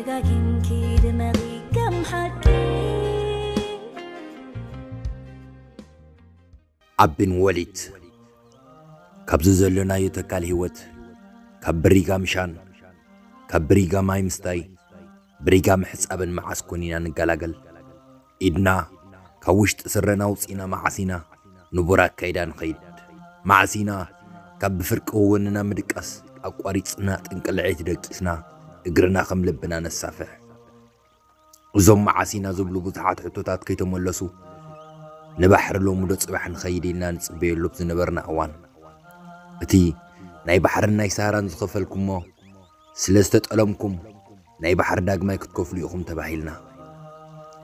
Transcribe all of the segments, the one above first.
ደጋጊምኪ ድመቒ ከም ሓቂ። ዓቢን ወሊት ካብዚ ዘሎናዮ ተካል ህይወት፣ ካብ ብሪጋ ምሻን፣ ካብ ብሪጋ ማይ ምስታይ፣ ብሪጋ ምሕጻብን መዓስ ኮን ኢና ንገላገል? ኢድና ካብ ውሽጢ ስረና ኣውጺእና መዓስ ኢና ንቡር ኣካይዳ ንኸይድ? መዓስ ኢና ካብ ብፍርቂ ወንና ምድቃስ ኣቋሪጽና ጥንቂ ለዐይቲ ደቂስና እግርና ከም ልብና ነሳፍሕ? እዞም መዓስ ኢና ዝብሉ ብዙሓት ሕቶታት ከይተመለሱ፣ ንባሕሪ ሎሚ ዶ ጽባሕ ንኸይድ ኢልና ንጽበየሉ ኣብ ዝነበርና እዋን፣ እቲ ናይ ባሕርን ናይ ሳህራን ዝኸፈልኩሞ ስለ ዝተጠለምኩም፣ ናይ ባሕሪ ዳግማይ ክትከፍሉ ኢኹም ተባሂልና።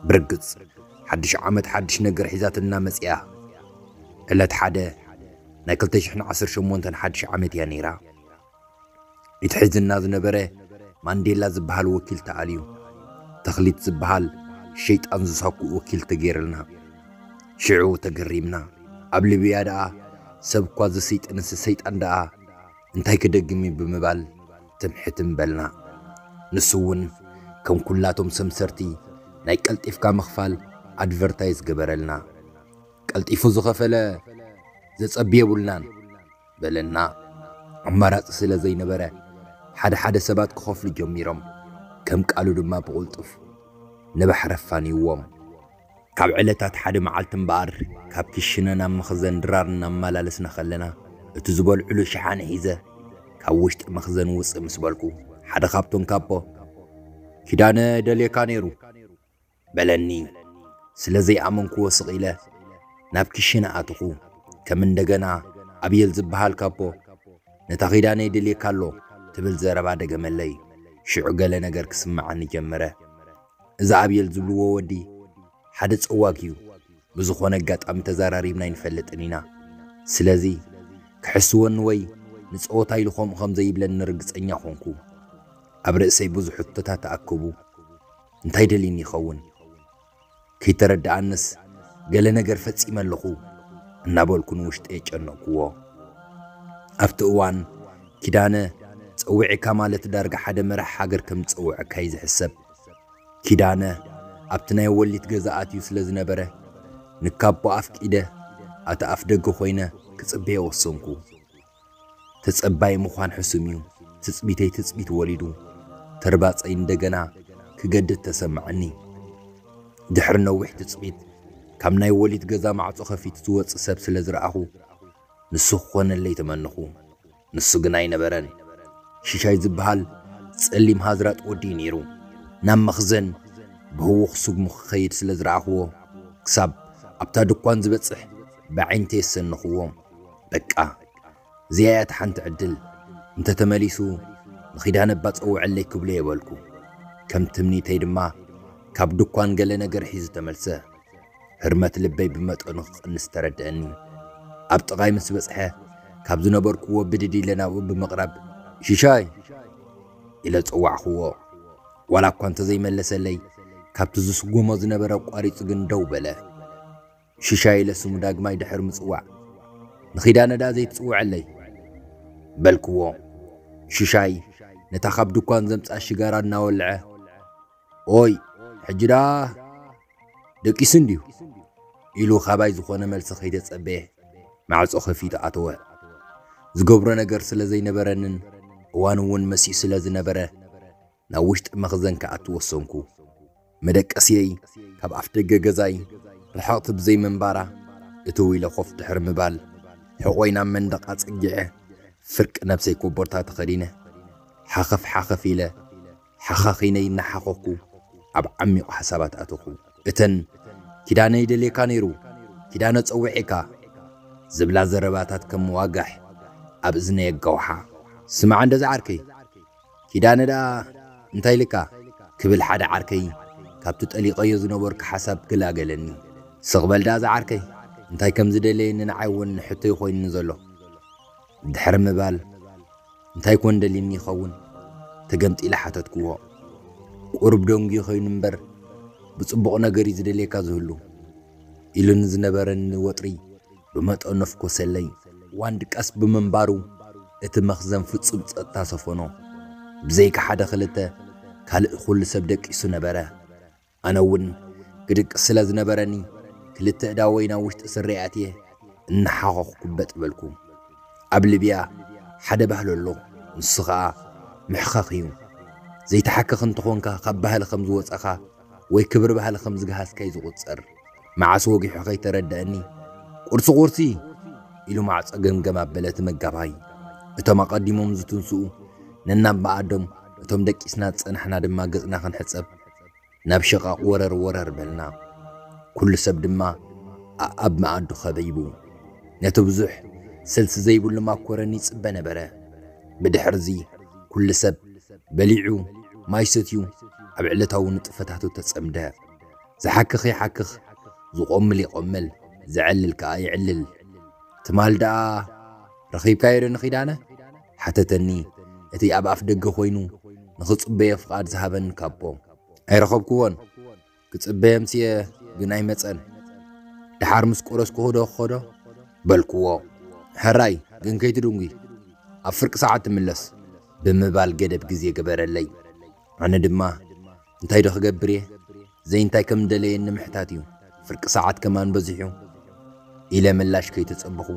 ብርግጽ፣ ሓድሽ ዓመት ሓድሽ ነገር ሒዛትና መጺኣ። ዕለት ሓደ ናይ ክልተ ሽሕን ዓሰርተ ሸሞንተን ሓድሽ ዓመት እያ ነይራ። እቲ ሒዝና ዝነበረ ማንዴላ ዝበሃል ወኪል ተኣልዩ፣ ተኽሊት ዝበሃል ሸይጣን ዝሳኩ ወኪል ተገይርልና። ሽዑ ተገሪምና። ኣብ ሊብያ ደኣ ሰብ እኳ ዝስይጥንስ ሰይጣን ደኣ እንታይ ክደግም እዩ ብምባል ትምሕትም በልና። ንሱ እውን ከም ኩላቶም ሰምሰርቲ ናይ ቀልጢፍካ ምኽፋል ኣድቨርታይዝ ገበረልና። ቀልጢፉ ዝኸፈለ ዘጸቢ የብልናን በለና። ኣማራጺ ስለ ዘይነበረ ሓደ ሓደ ሰባት ክኸፍሉ ጀሚሮም። ከም ቃሉ ድማ ብቕልጡፍ ንባሕሪ ኣፋንይዎም። ካብ ዕለታት ሓደ መዓልቲ እምበኣር፣ ካብ ክሽነ ናብ መኽዘን ድራር እናመላለስና ከለና፣ እቲ ዝበልዕሉ ሸሓኒ ሒዘ ካብ ውሽጢ መኽዘን ውጽእ ምስ በልኩ፣ ሓደ ካብቶም ካፖ፣ "ኪዳነ ደልየካ ነይሩ" በለኒ። ስለ ዘይኣመንክዎ ስቕ ኢለ ናብ ክሽነ ኣትኹ። ከም እንደገና ኣብየል ዝበሃል ካፖ፣ "ነታ ኪዳነ ይደልየካ ኣሎ" ትብል ዘረባ ደገመለይ። ሽዑ ገለ ነገር ክስምዓኒ ጀመረ። እዚ ኣብየል ዝብልዎ ወዲ ሓደ ጸዋግ እዩ። ብዝኾነ ኣጋጣሚ ተዘራሪብና ኣይንፈልጥን ኢና። ስለዚ ክሕስወኒ ወይ ንጸወታ ኢሉ ከምኡ ከም ዘይብለኒ ርግጸኛ ኾንኩ። ኣብ ርእሰይ ብዙሕ ሕቶታት ተኣከቡ። እንታይ ደልዩኒ ይኸውን? ከይተረድኣንስ ገለ ነገር ፈጺመ ኣለኹ እናበልኩ ንውሽጠ የጨነቕኩዎ። ኣብቲ እዋን ኪዳነ ጸዊዕካ ማለት ዳርጋ ሓደ መራሕ ሃገር ከም ዝጸውዐካ እዩ ዝሕሰብ። ኪዳነ ኣብቲ ናይ ወሊት ገዛ ኣትዩ ስለ ዝነበረ፣ ንካቦ ኣፍቂደ ኣቲ ኣፍ ደገ ኮይነ ክጽበዮ ወሰንኩ። ተጸባይ ምዃን ሕሱም እዩ። ትጽቢተይ ትጽቢት ወሊዱ፣ ተርባጸይ እንደገና ክገድድ ተሰማዓኒ። ድሕሪ ነዊሕ ትጽቢት፣ ካብ ናይ ወሊት ገዛ ማዕጾ ከፊቱ ዝወጽእ ሰብ ስለ ዝረኣኹ፣ ንሱ ክኾነለይ ተመንኹ። ንሱ ግን ኣይነበረን። ሽሻይ ዝበሃል ጸሊም ሃዝራጥ ወዲ እዩ ነይሩ። ናብ መኽዘን ብህውኽ ስጉሙ ክኸይድ ስለ ዝረኣኽዎ፣ ክሳብ ኣብታ ድኳን ዝበጽሕ ብዓይንተይ የሰንኽዎ። በቃ፣ እዚኣ እያ እታ ሓንቲ ዕድል። እንተ ተመሊሱ፣ ንኺዳነ እባ ጸውዐለይ ክብሎ እየ በልኩ። ከም ትምኒተይ ድማ፣ ካብ ድኳን ገለ ነገር ሒዙ ተመልሰ። ህርመት ልበይ ብመጠኑ ክቕንስ ተረድአኒ። ኣብ ጥቓይ ምስ በጽሐ፣ ካብ ዝነበርኩዎ ብድድ ኢለ ናብኡ ብምቕራብ፣ "ሽሻይ!" ኢለ ጸዋዕኩዎ። ዋላ እኳ እንተዘይመለሰለይ፣ ካብቲ ዝስጎሞ ዝነበረ ኣቋሪጹ ግን ደው በለ። ሽሻይ ኢለ ስሙ ዳግማይ ድሕሪ ምጽዋዕ፣ "ንኺዳነ ደኣ ዘይትጽውዐለይ?" በልክዎ። ሽሻይ ነታ ካብ ድኳን ዘምጽኣ ሽጋራ እናወልዐ፣ "ኦይ፣ ሕጂ ደኣ ደቂሱ እንድዩ?" ኢሉ ካባይ ዝኾነ መልሲ ከይተጸበየ ማዕጾ ከፊቱ ኣተወ። ዝገብሮ ነገር ስለ ዘይነበረንን እዋኑ እውን መሲኡ ስለ ዝነበረ፣ ናብ ውሽጢ መኽዘን ክኣቱ ወሰንኩ። መደቀስየይ ካብ ኣፍደገ ገዛይ ርሕቕቲ ብዘይምንባራ፣ እትው ኢለ ኮፍ ድሕሪ ምባል፣ ሕቖይ ናብ መንደቕ ኣጸጊዐ፣ ፍርቂ ነብሰይ ኮቦርታ ተኸዲነ፣ ሓኸፍ ሓኸፍ ኢለ፣ ሓኻኺነይ እናሓኸኹ ኣብ ዓሚቕ ሓሳባት ኣተኹ። እተን "ኪዳነ ይደልየካ ነይሩ፣ ኪዳነ ጸዊዕካ" ዝብላ ዘረባታት ከም ዋጋሕ ኣብ እዝነይ ኣጋውሓ። "ስማዕ እንዶ ዝዓርከይ፣ ኪዳነ ደኣ እንታይ ኢልካ?" ክብል ሓደ ዓርከይ ካብቲ ጠሊቐዮ ዝነበርኩ ሓሳብ ገላገለኒ። "ስቕ በል ደኣ ዝዓርከይ፣ እንታይ ከም ዝደለየኒ ንዓይ እውን ሕቶይ ኮይኑኒ ዘሎ" ድሕሪ ምባል፣ "እንታይ ኮን ደልዩኒ ይኸውን?" ተገምጢለ ሓተትክዎ። "ቁሩብ ደንጉዩ ኮይኑ እምበር፣ ብጽቡቕ ነገር እዩ ዝደልየካ ዝህሉ" ኢሉ ንዝነበረኒ ወጥሪ ብመጠኑ ኣፍኮሰለይ። እዋን ድቃስ ብምንባሩ፣ እቲ መኽዘን ፍጹም ጸጥታ ሰፈኖ። ብዘይካ ሓደ ክልተ ካልእ ኩሉ ሰብ ደቂሱ ነበረ። ኣነ እውን ግድቂ ስለ ዝነበረኒ ክልተ እዳወይ ናብ ውሽጢ ስረይ ኣትየ እናሓኸኹ ክበጥ በልኩ። ኣብ ሊብያ ሓደ ባህሊ ኣሎ፣ ንሱ ኸኣ ምሕኻኽ እዩ። ዘይተሓክኽ እንተኾንካ ካብ ባህሊ ከም ዝወጻኻ ወይ ክብሪ ባህሊ ከም ዝገሃስካ እዩ ዝቑጸር። መዓስ ወጊሑ ከይተረደኣኒ፣ "ቁርሲ ቁርሲ!" ኢሉ ማዕጾ ገምገም ኣበለ እቲ መጋባይ። እቶም ኣቐዲሞም ዝትንስኡ ነናብ መኣዶም፣ እቶም ደቂስና ዝጸናሕና ድማ ገጽና ክንሕጸብ ናብ ሽቓቕ ወረር ወረር በልና። ኩሉ ሰብ ድማ ኣኣብ መኣዱ ከቢቡ ነቲ ብዙሕ ስልሲ ዘይብሉ ማኮረኒ ይጽበ ነበረ። ብድሕርዚ ኩሉ ሰብ በሊዑ ማይ ሰትዩ ኣብ ዕለታዊ ንጥፈታቱ ተጸምደ። ዝሓክኽ ይሓክኽ፣ ዝቖምል ይቖምል፣ ዝዕልል ከኣ ይዕልል። ትማል ደኣ ረኺብካዮ ዶ ንኺዳነ? ሓተተኒ እቲ ኣብ ኣፍ ደገ ኮይኑ ንኽጽበዮ ፍቓድ ዝሃበኒ ካቦ። ኣይረኸብክዎን። ክጽበየ ኣምስየ ግን ኣይመጸን። ደሓር ምስ ቆረስኩ ዶ ክኸዶ? በልክዎ። ሕራይ ግን ከይትድንጉ፣ ኣብ ፍርቂ ሰዓት ትምለስ ብምባል ገደብ ግዜ ገበረለይ። ኣነ ድማ እንታይ ዶ ክገብር እየ? ዘይንታይ ከም ደለየኒ ምሕታት እዩ። ፍርቂ ሰዓት ከማን በዚሑ ኢለ ምላሽ ከይተጸበኹ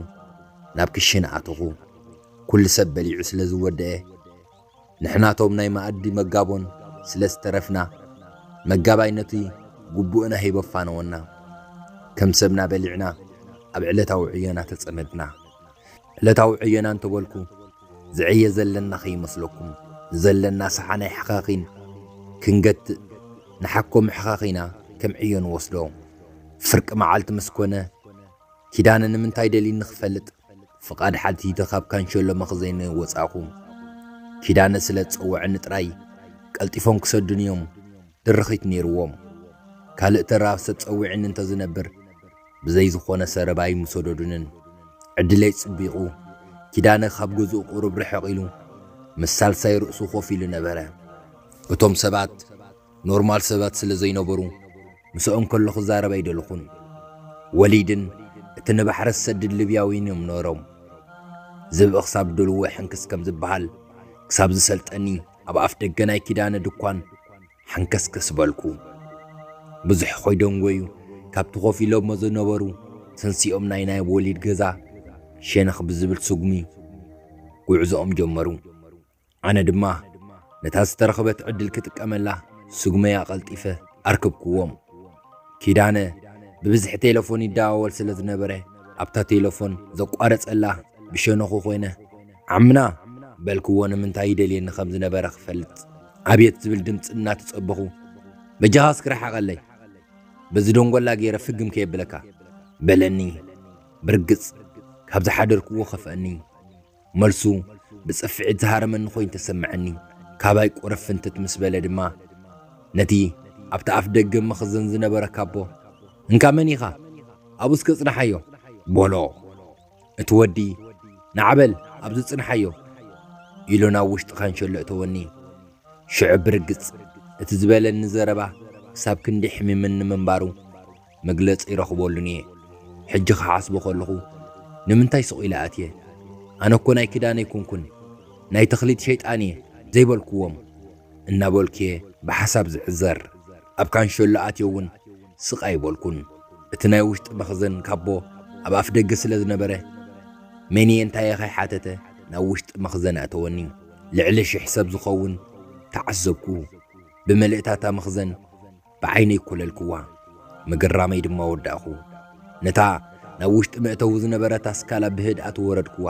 ናብ ክሽነ ኣተኹ። ኩሉ ሰብ በሊዑ ስለ ዝወደአ ንሕናቶም ናይ መኣዲ መጋቦን ስለ ዝተረፍና መጋባይ ነቲ ግቡእና ሂቦ ኣፋነወና። ከም ሰብና በሊዕና ኣብ ዕለታዊ ዕዮና ተጸመድና። ዕለታዊ ዕዮና እንተበልኩ ዝዕየ ዘለና ከይመስለኩም፣ ንዘለና ሰሓናይ ሕኻኺን ክንገትእ ንሓኮ ምሕኻኺና ከም ዕዮ ንወስዶ። ፍርቂ መዓልቲ ምስ ኮነ ኪዳነ ንምንታይ ደልዩኒ ክፈልጥ ፍቓድ ሓቲተ ካብ ካንሸሎ መኽዘኒ ወጻኹ። ኪዳነ ስለ ዝጸወዐኒ ጥራይ ቀልጢፎም ክሰዱኒ እዮም ድርኺት ነይርዎም። ካልእ ተራ ሰብ ጸዊዕኒ እንተዝነብር ብዘይ ዝኾነ ሰረብ ኣይምሰደዱንን። ዕድለይ ጽቢቑ ኪዳነ ካብ ገዝኡ ቁሩብ ርሕቕ ኢሉ ምስ ሳልሳይ ርእሱ ኮፍ ኢሉ ነበረ። እቶም ሰባት ኖርማል ሰባት ስለ ዘይነበሩ ምስኦም ከሎ ክዛረብ ኣይደለኹን። ወሊድን እቲ ንባሕሪ ዝሰድድ ሊብያዊን እዮም ነሮም። ዝብኢ ክሳብ ደልዎ ሕንክስ ከም ዝበሃል ክሳብ ዝሰልጠኒ ኣብ ኣፍ ደገ ናይ ኪዳነ ድኳን ሓንከስከስ በልኩ። ብዙሕ ኮይደንጎዩ ካብቲ ኮፍ ኢሎሞ ዝነበሩ ተንሲኦም ናይ ናይ ወሊድ ገዛ ሸነኽ ብዝብል ስጉሚ ጉዕዞኦም ጀመሩ። ኣነ ድማ ነታ ዝተረኽበት ዕድል ክጥቀመላ ስጉመይ ኣቐልጢፈ ኣርክብክዎም። ኪዳነ ብብዝሒ ቴሌፎን ይደዋወል ስለ ዝነበረ ኣብታ ቴሌፎን ዘቋረጸላ ብሸነኹ ኮይነ ዓምና በልክዎ። ንምንታይ ይደልየኒ ከም ዝነበረ ክፈልጥ ኣብየት ዝብል ድምፂ እናተጸበኹ በጃኻ እስኪ ርሓቐለይ፣ በዚ ደንጎላ ገይረ ፍግም ከየብለካ በለኒ። ብርግጽ ካብ ዝሓደርክዎ ከፍአኒ። መልሱ ብጽፍዒት ዝሃረመኒ ኮይኑ ተሰምዐኒ። ካባይ ቁርፍንትት ምስ በለ ድማ ነቲ ኣብቲ ኣፍ ደገ መኽዘን ዝነበረ ካቦ፣ "እንካ መን ኢኻ? ኣብኡ እስከ ጽንሓዮ" በሎ። እቲ ወዲ፣ "ንዓ በል ኣብዚ ጽንሓዮ" ኢሉ ናብ ውሽጢ ካንሸሎ እተወኒ። ሽዑ ብርግጽ እቲ ዝበለኒ ዘረባ ክሳብ ክንዲ ሕሚምኒ ምንባሩ መግለጺ ይረኽበሉን እየ። ሕጂ ክሓስቦ ከለኹ ንምንታይ ስቕ ኢለ ኣትየ? ኣነ እኮ ናይ ኪዳነ ኣይኮንኩን፣ ናይ ተኽሊት ሸይጣን እየ ዘይበልክዎም እናበልኩ እየ ብሓሳብ ዝዕዘር። ኣብ ካንሸሎ ኣትየ እውን ስቕ ኣይበልኩን። እቲ ናይ ውሽጢ መኽዘን ካቦ ኣብ ኣፍ ደገ ስለ ዝነበረ፣ መን እየ እንታይ እየ ከይሓተተ ናብ ውሽጢ መኽዘን ኣእተወኒ። ልዕሊ ሽሕ ሰብ ዝኸውን ተዓዘብኩ። ብመልእታታ መኽዘን ብዓይነይ ኮለልክዋ። ምግራመይ ድማ ወዳእኹ። ነታ ናብ ውሽጢ መእተዊ ዝነበረት ኣስካላ ብህድኣት ወረድክዋ።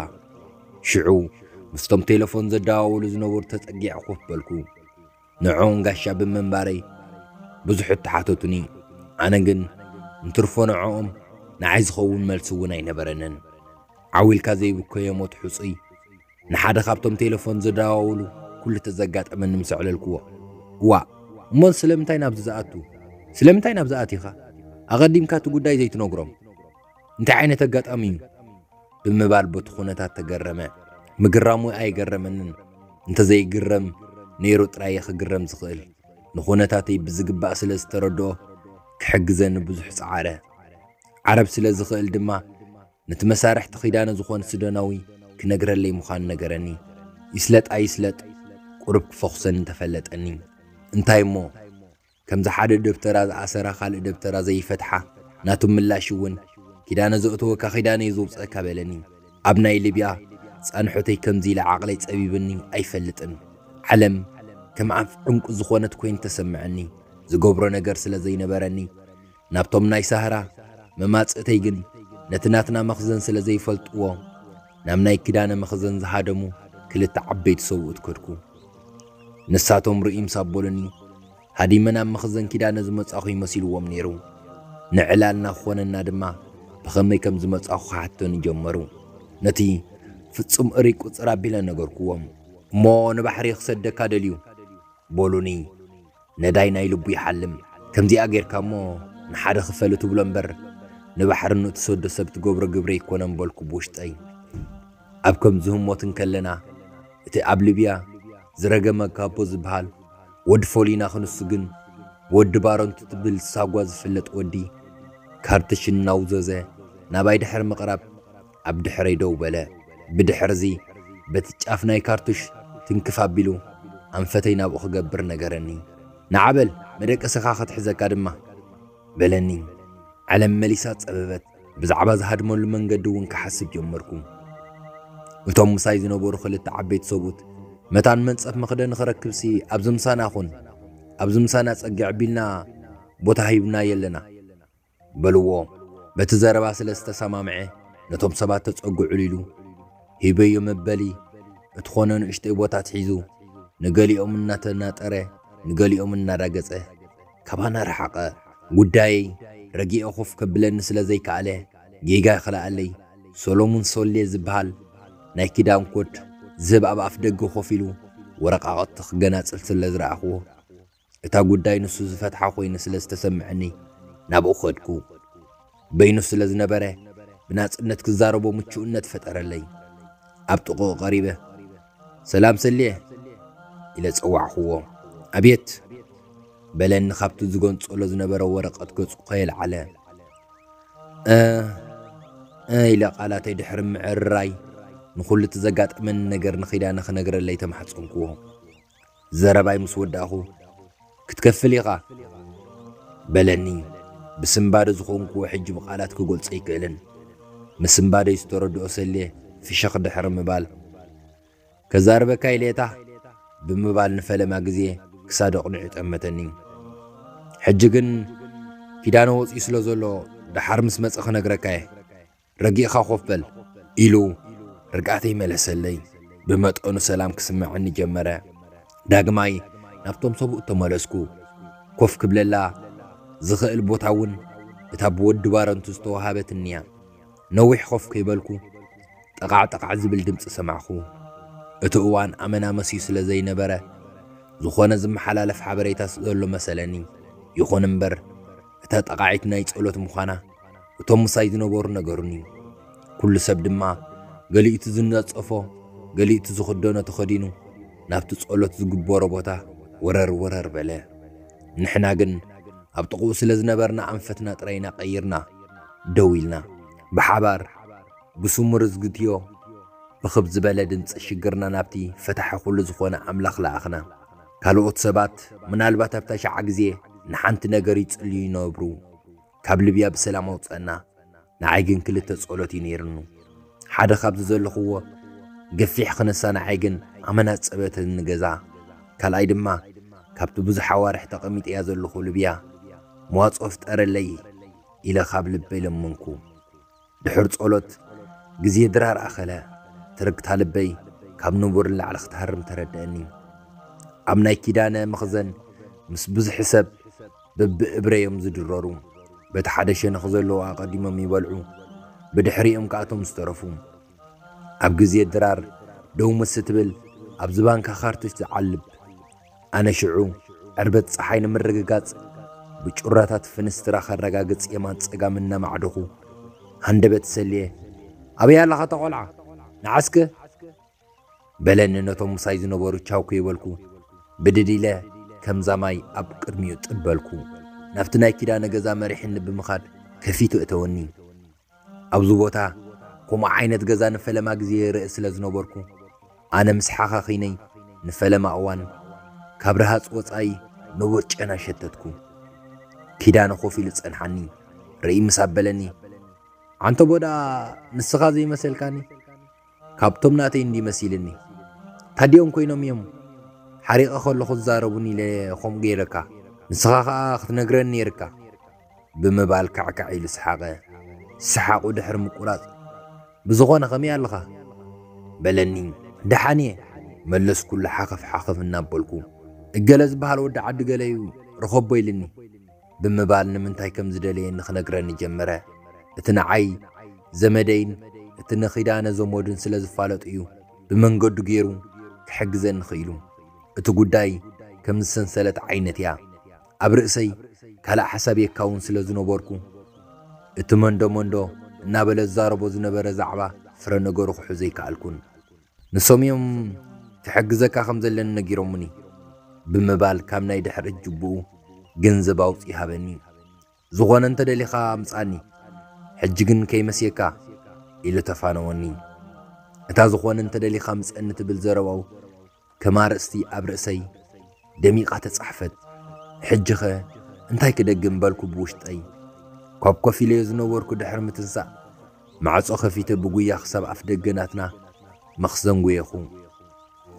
ሽዑ ምስቶም ቴሌፎን ዘደዋውሉ ዝነበሩ ተጸጊዐ ኮፍ በልኩ። ንዕኦም ጋሻ ብምንባረይ ብዙሕ እተሓተቱኒ። ኣነ ግን እንትርፎ ንዕኦም ንዓይ ዝኸውን መልሲ እውን ኣይነበረንን። ዓው ኢልካ ዘይብከዮ ሞት ሕጹይ ንሓደ ካብቶም ቴሌፎን ዘደዋውሉ ኩሉ ተዘጋጠመኒ ምስ ኣዕለልክዎ፣ "እዋእ፣ እሞ ስለምንታይ ናብዚ ዝኣቱ? ስለምንታይ ናብዚ ኣቲኻ? ኣቐዲምካ እቲ ጉዳይ ዘይትነግሮም? እንታይ ዓይነት ኣጋጣሚ እዩ?" ብምባል በቲ ኩነታት ተገረመ። ምግራሙ ኣይገረመንን። እንተዘይግረም ነይሩ ጥራይ እየ ክግረም ዝኽእል። ንኹነታተይ ብዝግባእ ስለ ዝተረድኦ ክሕግዘኒ ብዙሕ ጸዓረ። ዓረብ ስለ ዝኽእል ድማ ነቲ መሳርሕቲ ኪዳነ ዝኾነ ሱዳናዊ ክነግረለይ ምዃኑ ነገረኒ። ይስለጥ ኣይስለጥ ቁሩብ ክፈኹሰኒ ተፈለጠኒ። እንታይ እሞ፣ ከምዚ ሓደ ደብተራ ዝኣሰራ ካልእ ደብተራ ዘይፈትሓ፣ ናቱ ምላሽ እውን፣ "ኪዳነ ዘእተወካ ኪዳነ እዩ ዘውፅአካ" በለኒ። ኣብ ናይ ሊብያ ፃንሖተይ ከምዚ ኢለ ዓቕለይ ፀቢብኒ ኣይፈልጥን። ዓለም ከም ኣፍ ዕንቁ ዝኾነት ኮይን ተሰምዐኒ። ዝገብሮ ነገር ስለ ዘይነበረኒ፣ ናብቶም ናይ ሳህራ መማጽእተይ ግን ነቲ ናትና መኽዘን ስለ ዘይፈልጥዎ፣ ናብ ናይ ኪዳነ መኽዘን ዝሃደሙ ክልተ ዓበይቲ ሰብኡት ከድኩ። ንሳቶም ርእዮም ሳቦሉኒ፣ ሃዲመ ናብ መኽዘን ኪዳነ ዝመጻኹ ይመሲልዎም ነይሩ። ንዕላልና ክኾነና ድማ ብኸመይ ከም ዝመጻኹ ክሓተኒ ጀመሩ። ነቲ ፍጹም እርይ ቁጽር ኣቢለ ነገርኩዎም። እሞ ንባሕሪ ክሰደካ ደልዩ በሉኒ። ነዳይ ናይ ልቡ ይሓልም። ከምዚኣ ጌርካ እሞ ንሓደ ክፈል ትብሎ እምበር፣ ንባሕሪ ንእትሰዶ ሰብ ትገብሮ ግብሪ ኣይኮነን በልኩ ብውሽጠይ። ኣብ ከምዚ ህሞት እንከለና፣ እቲ ኣብ ሊብያ ዝረገመ ካቦ ዝበሃል ወዲ ፎሊና ክንሱ ግን፣ ወዲ ባረንቱ ትብል ሳጓ ዝፍለጥ ወዲ፣ ካርትሽ እናውዘዘ ናባይ ድሕሪ ምቕራብ፣ ኣብ ድሕረይ ደው በለ። ብድሕርዚ በቲ ጫፍ ናይ ካርቱሽ ትንክፍ ኣቢሉ ኣንፈተይ ናብኡ ክገብር ነገረኒ። "ንዓ በል መደቀስኻ ክትሕዘካ ድማ" በለኒ። ዓለም መሊሳ ጸበበት። ብዛዕባ ዝሃድመሉ መንገዲ እውን ክሓስብ ጀመርኩ። እቶም ምሳይ ዝነበሩ ክልተ ዓበይቲ ሰብኡት፣ "መታን መንጸፍ መኽደኒ ክረክብሲ ኣብዚ ምሳና ኩን፣ ኣብዚ ምሳና ጸግዕ ቢልና ቦታ ሂብና የለና" በልዎ። በቲ ዘረባ ስለ ዝተሰማምዐ ነቶም ሰባት ተጸግዑሉ ኢሉ ሂበዮ መበሊ እትኾነ ንእሽተይ ቦታ ኣትሒዙ ንገሊኦም እናተናጠረ ንገሊኦም እናራገጸ ካባና ረሓቐ። ጉዳየይ ረጊኤ ኮፍ ከብለኒ ስለ ዘይከኣለ ጌጋ ይኽልኣለይ። ሰሎሙን ሶሌ ዝበሃል ናይ ኪዳን ኮድ ዝህብ ኣብ ኣፍ ደገ ኮፍ ኢሉ ወረቓቕቲ ክገናጽል ስለ ዝረኣኽዎ እታ ጉዳይ ንሱ ዝፈትሓ ኮይኑ ስለ ዝተሰምዐኒ ናብኡ ከድኩ። በይኑ ስለ ዝነበረ ብናጽነት ክዛረቦ ምቹእነት ፈጠረለይ። ኣብ ጥቕኡ ቀሪበ "ሰላም ሰልየ" ኢለ ጸዋዕክዎ። "ኣቤት" በለኒ ካብቲ ዝገንጸሎ ዝነበረ ወረቐት ገጹ ከየልዓለ። "እ እ" ኢለ ቃላተይ ድሕሪ ምዕርራይ ንኹሉ እቲ ዘጋጠመኒ ነገር ንኺዳነ ክነግረለይ ተማሕጸንክዎ። ዘረባይ ምስ ወዳእኹ "ክትከፍል ኢኻ" በለኒ። ብስንባደ ዝኾንክዎ ሕጂ ብቃላት ክገልጾ ኣይክእልን። ምስንባደይ ዝተረድኦ ሰልየ ፍሽኽ ድሕሪ ምባል "ከዛርበካ ኢለ እታ" ብምባል ንፈለማ ግዜ ክሳዱ ኣቕኒዑ ጠመተኒ። "ሕጂ ግን ኪዳነ ወጺኡ ስለ ዘሎ ደሓር ምስ መጸ ክነግረካ እየ። ረጊእኻ ኮፍ በል" ኢሉ ርግኣተይ መለሰለይ። ብመጠኑ ሰላም ክስምዐኒ ጀመረ። ዳግማይ ናብቶም ሰብኡት ተመለስኩ። ኮፍ ክብለላ ዝኽእል ቦታ እውን እታ ብወዲ ባረንቱ ዝተዋሃበትኒ እያ። ነዊሕ ኮፍ ከይበልኩ ጠቓዕ ጠቓዕ ዝብል ድምፂ ሰማዕኩ። እቲ እዋን ኣመና መስዩ ስለ ዘይነበረ ዝኾነ ዝመሓላለፍ ሓበሬታ ዘሎ መሰለኒ። ይኹን እምበር እታ ጠቓዒት ናይ ጸሎት ምዃና እቶም ምሳይ ዝነበሩ ነገሩኒ። ኩሉ ሰብ ድማ ገሊኡ እቲ ዝነጸፎ፣ ገሊኡ እቲ ዝኽደኖ ተኸዲኑ ናብቲ ጸሎት ዝግበሮ ቦታ ወረር ወረር በለ። ንሕና ግን ኣብ ጥቕኡ ስለ ዝነበርና ኣንፈትና ጥራይ ኢና ቀይርና ደው ኢልና። ብሓባር ብስሙር ዝግትዮ ብኽብ ዝበለ ድምፂ ሽግርና ናብቲ ፈታሒ ኩሉ ዝኾነ ኣምላኽ ለኣኽና። ካልኦት ሰባት ምናልባት ኣብታ ሸዓ ግዜ ንሓንቲ ነገር ይጽልዩ ይነብሩ። ካብ ልብያ ብሰላም ኣውፀና። ንዓይ ግን ክልተ ጸሎት እዩ ነይርኑ። ሓደ ካብዚ ዘለኽዎ ገፊሕ ክነሳ ንዓይ ግን ኣመና ጸበተኒ ገዛ። ካልኣይ ድማ ካብቲ ብዙሕ ኣዋርሕ ተቐሚጠያ ዘለኹ ልብያ መዋጽኦ ፍጠረለይ ኢለ ካብ ልበይ ለመንኩ። ድሕር ጸሎት ግዜ ድራር ኣኸለ። ትርግታ ልበይ ካብ ንቡር ንላዕሊ ክትሃርም ተረድአኒ። ኣብ ናይ ኪዳነ መኽዘን ምስ ብዙሕ ሰብ በብእብረ እዮም ዝድረሩ። በቲ ሓደ ሸነኽ ዘለዉ ኣቐዲሞም ይበልዑ፣ ብድሕሪኦም ከኣቶም ዝተረፉ። ኣብ ግዜ ድራር ደው ምስ ትብል ኣብ ዝባንካ ካርቱሽ ዝዓልብ። ኣነ ሽዑ ዕርበት ጸሓይ ንምርግጋጽ ብጩራታት ፍንስትራ ከረጋግጽ የማን ጸጋም እናማዕደኹ ሃንደበት ሰልየ፣ "ኣበይ ኣለኻ እታ ቆልዓ? ንዓስከ?" በለኒ ነቶም ምሳይ ዝነበሩ ቻው ከይበልኩ ብድድ ኢለ ከምዛ ማይ ኣብ ቅድሚኡ ጥብ በልኩ። ናብቲ ናይ ኪዳነ ገዛ መሪሕኒ ብምኻድ ከፊቱ እተወኒ። ኣብዚ ቦታ ከምኡ ዓይነት ገዛ ንፈለማ ግዜ ይርኢ ስለ ዝነበርኩ፣ ኣነ ምስ ሓኻኺነይ ንፈለማ እዋን ካብ ረሃጽ ወጻኢ ንቡር ጨና ሸተትኩ። ኪዳነ ኮፍ ኢሉ ጸንሓኒ። ርኢ ምስ ኣበለኒ፣ "ኣንተ ቦዳ፣ ንስኻ ዘይመሰልካኒ? ካብቶም ናተይ እንዲ መሲልኒ። ታዲኦም ኮይኖም እዮም ሓሪቐ ከለኹ ዝዛረቡኒ ኢለ ከምኡ ገይረካ። ንስኻ ኸኣ ክትነግረኒ ነይርካ" ብምባል ካዕካዕ ኢሉ ሰሓቐ። ሰሓቑ ድሕሪ ምቁራጽ፣ "ብዝኾነ ከመይ ኣለኻ?" በለኒ። "ደሓን እየ" መለስኩሉ ሓኸፍ ሓኸፍ እናበልኩ። "እገለ ዝበሃል ወዲ ዓዲ ገለ እዩ፣ ርኸቦ" ኢልኒ ብምባል ንምንታይ ከም ዝደለየኒ ክነግረኒ ጀመረ። እቲ ንዓይ ዘመደይን እቲ ንኺዳነ ዘመዱን ስለ ዝፋለጡ እዩ ብመንገዱ ገይሩ ክሕግዘኒ ክኢሉ። እቲ ጉዳይ ከም ዝሰንሰለት ዓይነት እያ። ኣብ ርእሰይ ካልእ ሓሳብ የካውን ስለ ዝነበርኩ፣ እቲ መንዶ መንዶ እናበለ ዝዛረቦ ዝነበረ ዛዕባ ፍረ ነገሩ ክሕዞ ኣይከኣልኩን። "ንሶም እዮም ክሕግዘካ ከም ዘለኒ ነጊሮምኒ" ብምባል ካብ ናይ ድሕሪ ጅቡኡ ገንዘብ ኣውጺኡ ሃበኒ። "ዝኾነ እንተ ደሊኻ ምጻኒ፣ ሕጂ ግን ከይመስየካ" ኢሉ ተፋነወኒ። እታ "ዝኾነ እንተ ደሊኻ ምጸኒ" ትብል ዘረባኡ ከም ኣርእስቲ ኣብ ርእሰይ ደሚቓ ተጻሕፈት። ሕጂኸ እንታይ ክደግም በልኩ ብውሽጠይ። ካብ ኮፍ ኢለዮ ዝነበርኩ ድሕሪ ምትንሳእ፣ ማዕጾ ከፊተ ብጉያ ክሳብ ኣፍ ደገ ናትና መኽዘን ጉየኹ።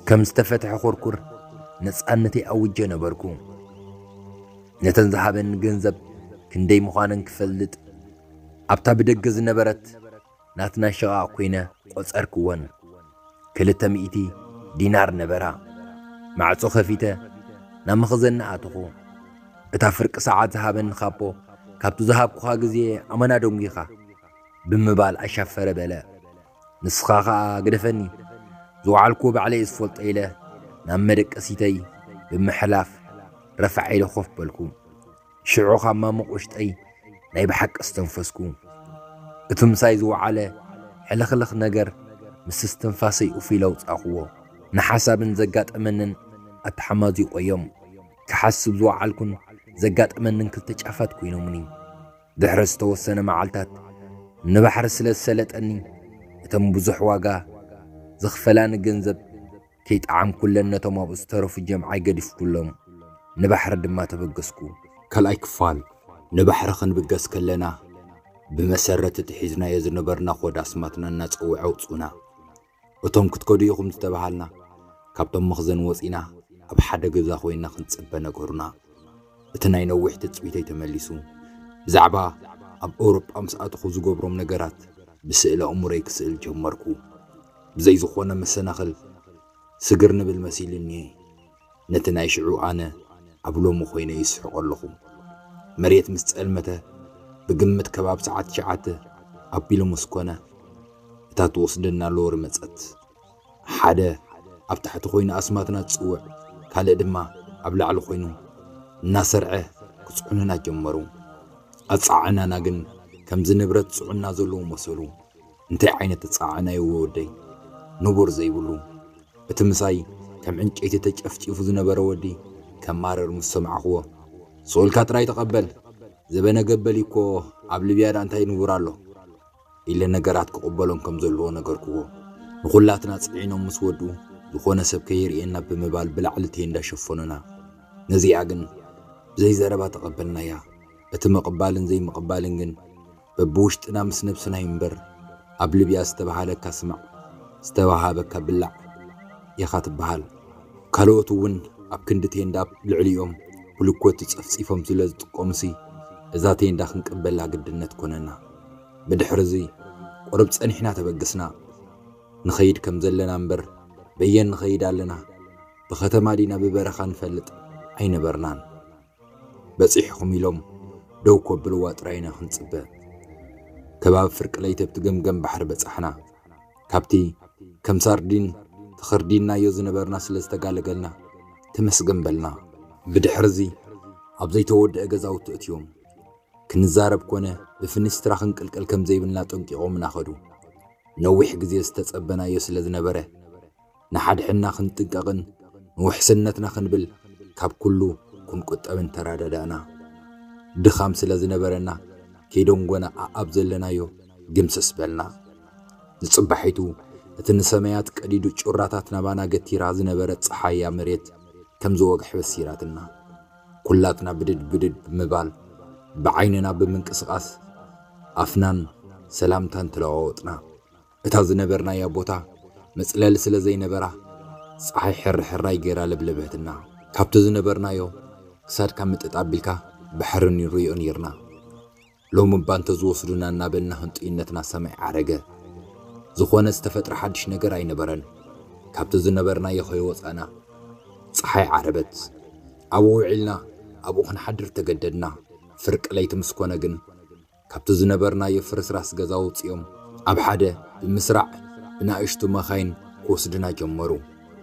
ከም ዝተፈትሐ ኩርኩር ነጻነተይ ኣውጀ ነበርኩ። ነተን ዝሃበኒ ገንዘብ ክንደይ ምዃነን ክፈልጥ፣ ኣብታ ብደገ ዝነበረት ናትና ሸቓቕ ኮይነ ቆጸርክወን። ክልተ ሚእቲ ዲናር ነበራ። ማዕጾ ከፊተ ናብ መኽዘን ኣተኹ። እታ ፍርቂ ሰዓት ዝሃበኒ ካፖ፣ "ካብቲ ዝሃብኩኻ ግዜ ኣመና ደንጒኻ" ብምባል ኣሻፈረ በለ። "ንስኻ ኸኣ ግደፈኒ፣ ዝወዓልኩዎ ባዕለይ እየ ዝፈልጦ" ኢለ ናብ መደቀሲተይ ብምሕላፍ ረፋዕ ኢለ ኮፍ በልኩ። ሽዑ ካብ ማሙቕ ውሽጠይ ናይ ብሓቂ ኣስተንፈስኩ። እቲ ምሳይ ዝወዓለ ሕልኽልኽ ነገር ምስ እስትንፋሰይ ኡፍ ኢለ ኣውጻእኩዎ። ንሓሳብን ዘጋጠመንን ኣተሓማዚቆዮም። ክሓስብ ዝወዓልኩን ዘጋጠመንን ክልተ ጫፋት ኮይኖምኒ። ድሕሪ ዝተወሰነ መዓልታት ንባሕሪ ስለ ዝሰለጠኒ፣ እቶም ብዙሕ ዋጋ ዘኽፈላኒ ገንዘብ ከይጠዓምኩለን ነቶም ኣብኡ ዝተረፉ ጀምዓይ ገዲፍኩሎም፣ ንባሕሪ ድማ ተበገስኩ። ካልኣይ ክፋል። ንባሕሪ ክንብገስ ከለና፣ ብመሰረት እቲ ሒዝናዮ ዝነበርና ኮድ ኣስማትና እናጸውዐ ኣውጽኡና። እቶም ክትከዱ ኢኹም ዝተባሃልና፣ ካብቶም መኽዘን ወጺና ኣብ ሓደ ገዛ ኮይና ክንጽበ ነገሩና። እቲ ናይ ነዊሕ ትጽቢተይ ተመሊሱ። ብዛዕባ ኣብ ኤውሮጳ ምስ ኣተኹ ዝገብሮም ነገራት ብስእሊ ኣእምሮይ ክስእል ጀመርኩ። ብዘይ ዝኾነ መሰናኽል ስግር ንብል መሲሉኒ። ነቲ ናይ ሽዑ ኣነ ኣብ ሎሚ ኮይነ ይስሕቆ ኣለኹ። መሬት ምስ ጸልመተ፣ ብግምት ከባቢ ሰዓት ትሽዓተ ኣቢሉ ምስ ኮነ፣ እታ ትወስደና ሎሪ መጸት። ሓደ ኣብ ታሕቲ ኮይኑ ኣስማትና ዝጽውዕ፣ ካልእ ድማ ኣብ ላዕሊ ኮይኑ እናሰርዐ ክጽዕኑና ጀመሩ። ኣጸዓዕናና ግን ከምዚ ንብረት ዝጽዑንና ዘለዉ መሰሉ። እንታይ ዓይነት ኣጸዓዕና እዩ ወደይ? ንቡር ዘይብሉ። እቲ ምሳይ ከም ዕንጨይቲ ተጨፍጪፉ ዝነበረ ወዲ ከማርር ምስ ሰማዕክዎ፣ "ስቑኢልካ ጥራይ ተቐበል፣ ዘበነ ገበል እኮ ኣብ ሊብያ ደኣ እንታይ ንቡር ኣሎ?" ኢለ ነገራት ክቕበሎም ከም ዘለዎ ነገርክዎ። ንኹላትና ጽዒኖም ምስ ወድኡ፣ ዝኾነ ሰብ ከይርእየና ብምባል ብላዕሊ ቴንዳ ሸፈኑና። ነዚኣ ግን ብዘይ ዘረባ ተቐበልናያ። እቲ ምቕባልን ዘይምቕባልን ግን በብውሽጥና ምስ ነብስና እዩ እምበር፣ ኣብ ሊብያ ዝተባሃለካ ስማዕ፣ ዝተዋሃበካ ብላዕ ኢኻ ትበሃል። ካልኦት እውን ኣብ ክንዲ ቴንዳ ኣብ ልዕሊኦም ብልኮት ጸፍጺፎም ስለ ዝጥቀሙሲ፣ እዛ ቴንዳ ክንቅበላ ግድነት ኮነና። ብድሕርዚ ቁሩብ ጸኒሕና ተበገስና። ንኸይድ ከም ዘለና እምበር፣ በየን ንኸይድ ኣለና፣ ብኸተማ ዲና ብበረኻ ንፈልጥ ኣይነበርናን። በጺሕኹም ኢሎም ደው ከብልዋ ጥራይ ኢና ክንጽበ። ከባቢ ፍርቂ ለይቲ ኣብቲ ገምገም ባሕሪ በጻሕና። ካብቲ ከም ሳርዲን ተኸርዲንናዮ ዝነበርና ስለ ዝተጋለገልና፣ ተመስገን በልና። ብድሕርዚ ኣብ ዘይተወድአ ገዛውቲ ኣእትዮም፣ ክንዛረብ ኮነ ብፍኒስትራ ክንቅልቀል ከም ዘይብልና ኣጠንቂቖምና ኸዱ። ነዊሕ ግዜ ዝተጸበናዮ ስለ ዝነበረ፣ ንሓድሕድና ክንጥንቀቕን ንውሕስነትና ክንብል ካብ ኩሉ ክንቁጠብን ተረዳዳእና። ድኻም ስለ ዝነበረና፣ ከይደንጎና ኣኣብ ዘለናዮ ግምስስ በልና። ንጽባሒቱ፣ እቲ ንሰማያት ቀዲዱ ጩራታት ናባና ገቲራ ዝነበረት ጸሓያ መሬት ከም ዝወግሐ በሲራትና። ኩላትና ብድድ ብድድ ብምባል፣ ብዓይንና ብምንቅስቓስ ኣፍናን ሰላምታን ተለዋወጥና። እታ ዝነበርናያ ቦታ መጽለሊ ስለ ዘይነበራ፣ ጸሓይ ሕርሕራይ ገይራ ለብለበትና። ካብቲ ዝነበርናዮ ክሳድካ ምጥጥ ኣቢልካ ባሕሪ ንርእዮ ነይርና። ሎሚ እባ እንተዝወስዱና እናበልና ህንጡይነትና ሰማይ ዓረገ። ዝኾነ ዝተፈጥረ ሓድሽ ነገር ኣይነበረን። ካብቲ ዝነበርናዮ ከይወጻና ጸሓይ ዓረበት። ኣብኡ ውዒልና ኣብኡ ክንሓድር ተገደድና። ፍርቂ ለይቲ ምስ ኮነ ግን ካብቲ ዝነበርናዮ ፍርስራስ ገዛ ኣውጺኦም ኣብ ሓደ ብምስራዕ ብናእሽቱ መኻይን ክወስዱና ጀመሩ።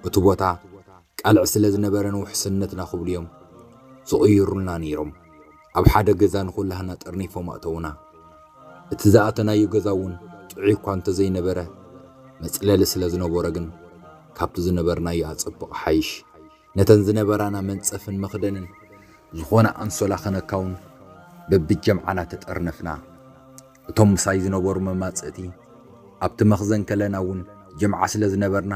እቲ ቦታ ቃልዕ ስለ ዝነበረን ውሕስነትና ክብሉ እዮም ዝቕይሩልና ነይሮም። ኣብ ሓደ ገዛ ንኹላህና ጠርኒፎም ኣእተዉና። እቲ ዝኣተናዮ ገዛ እውን ጥዑይ እኳ እንተዘይነበረ፣ መጽለሊ ስለ ዝነበሮ ግን ካብቲ ዝነበርናዮ ኣጸብቕ ሓይሽ። ነተን ዝነበራና መንጸፍን መኽደንን ዝኾነ ኣንሶላ ከነካውን በብጀምዓና ተጠርነፍና። እቶም ምሳይ ዝነበሩ መማጽእቲ ኣብቲ መኽዘን ከለና እውን ጀምዓ ስለ ዝነበርና፣